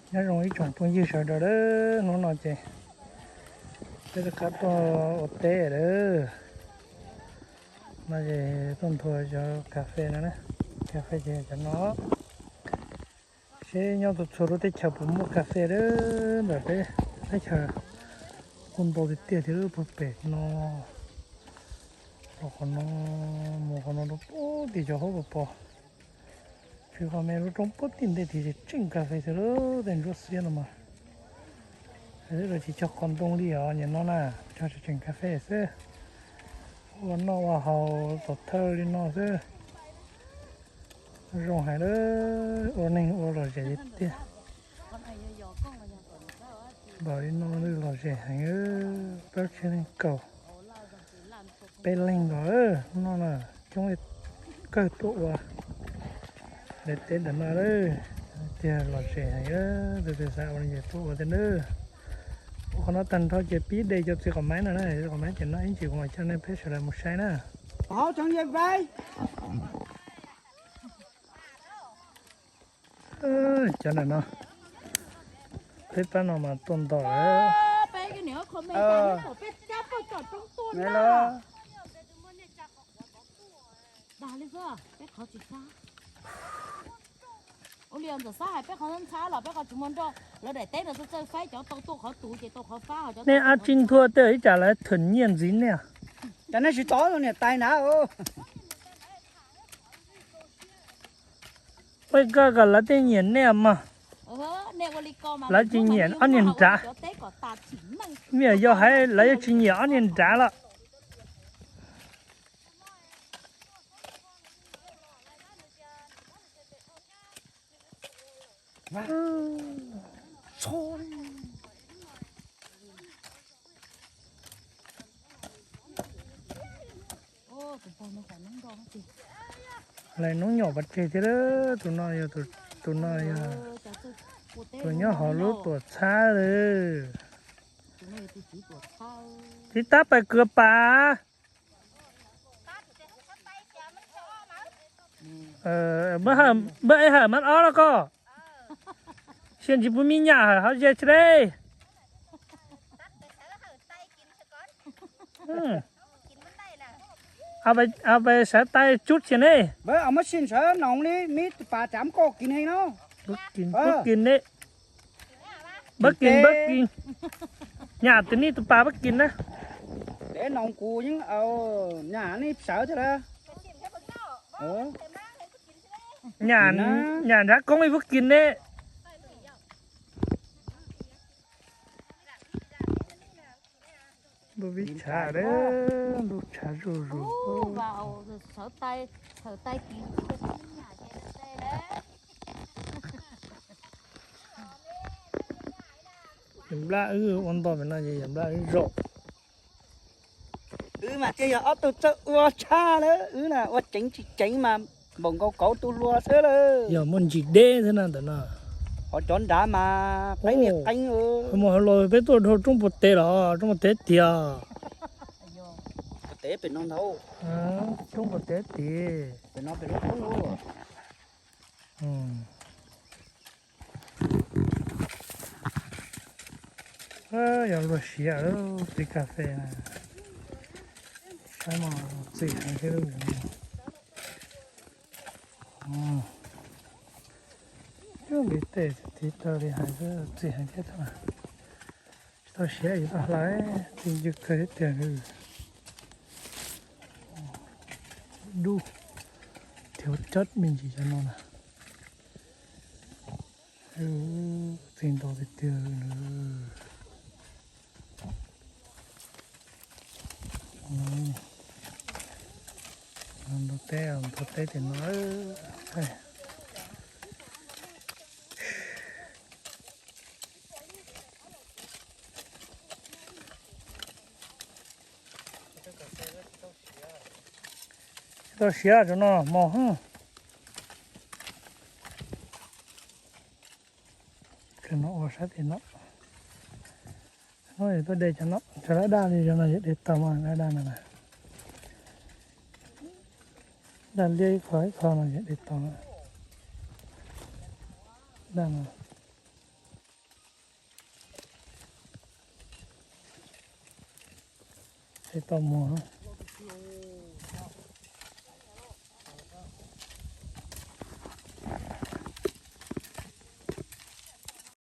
Nyob zoo ib tsoom phooj ywg sawv daws, hnub no ces peb rov qab tuaj ua teb lawm. No ces tuaj nthua cov kas fes no, kas fes ces cov no. Seb nyob txhua txhua lub teb chaws puas muaj kas fes lawm, ntawm peb teb chaws kuj ntau tiag tiag thiab lub puag pem no. Los qhov no, mus qhov no rau puag tim cov hauv paus pos. Tsis, qhov me lub roob puag tim ntej tid ces tseem kas fes xwb lauj, tej ntsuab xiab no mas. Lawv tsis cog qos ntoo li os, nim no na, cog tseem kas fes xwb. Ua noj ua haus tom thawj li no xwb. Zoo heev lawm, ua neeg ua lom zem tiag. Npaum li no lom zem heev, plaub tsib leeg kaum peb leeg nkaus no na, coob kawg tuaj ua lawv teb ntawm no lawm. Tiag lom zem heev, tus twg xav ua ces tuaj ua tiag nawb. Ua qhov no tag nrho ces pib de cov txiv qos maiv no na, txiv qos maiv ces no ib ntsis kuv mam coj nej peb sawv daws mus saib na. Cov ntawm no, peb pab no mas tuaj nto lawm. Nej ab tsi nthua tej ib tsam lawv thwm nyiaj ntxiv nej. Cov nej tsis tov niam tais na. Ua koj kom lawv tej nyiam nej mog. Lawv tsis nyiam ob niag nrad. Vim yog hais lawv yuav tsis nyiam ob niag nrad los. Lawv noob nyom pov tseg thiab, tus no yog, tus no yog tus nyob hauv lub tuam txhab lawm. Tib tab pais kwv pas. Npawg Eb Hawm mab ob los koj. Sia ntsis pub mi nyam hawm hauv ze tsi le. Pais sawv tais tsub tsia ne. Pab kis ne. Pab kis, pab kis. Nyam tus ni tus pas pab kis na. Nyam, nyam nrab koob ib pab kis ne. Ntuj vib tshav, ntuj tshav zuj zus. Yam nplaj wb ua ntoj pem no ces yam nplaj wb zaum. Wb mas thiaj yog ob tug txawj ua tshaj lawm, wb na ua ceev tsis ceev mas npaum nkaus kauv tus hluas xwb lawm. Yog muaj ntsis deb xwb na ntawm no. Ho cov nrad mas qeeb li qeeb. Mus hauv los peb tuaj dhau roob puag teb los, roob puag teb tiag. Puag teb pem no ntag. Roob puag teb tid. Pem no pem lub roob. Yog luag siav txiv kas fes na, saib mas txim heev thiab. Nqi tej tiv taw li hais xwb txim heev thiab. Tsis tau siav tsis tau hlais, txi ncw kawg thiab tiag. Dub, thiab cov me ntsis cov no na. Txi ntau tiag tiag. Ntau teb, ntau teb tim no. Tsis tau siav rau no mos. Kawg no ua sab tim no. Tuaj de cov no, cov daj daj li no yog de tau mas daj daj no. Daj liab ib qho ib qho no yog de tau. Daj no. Tau muag.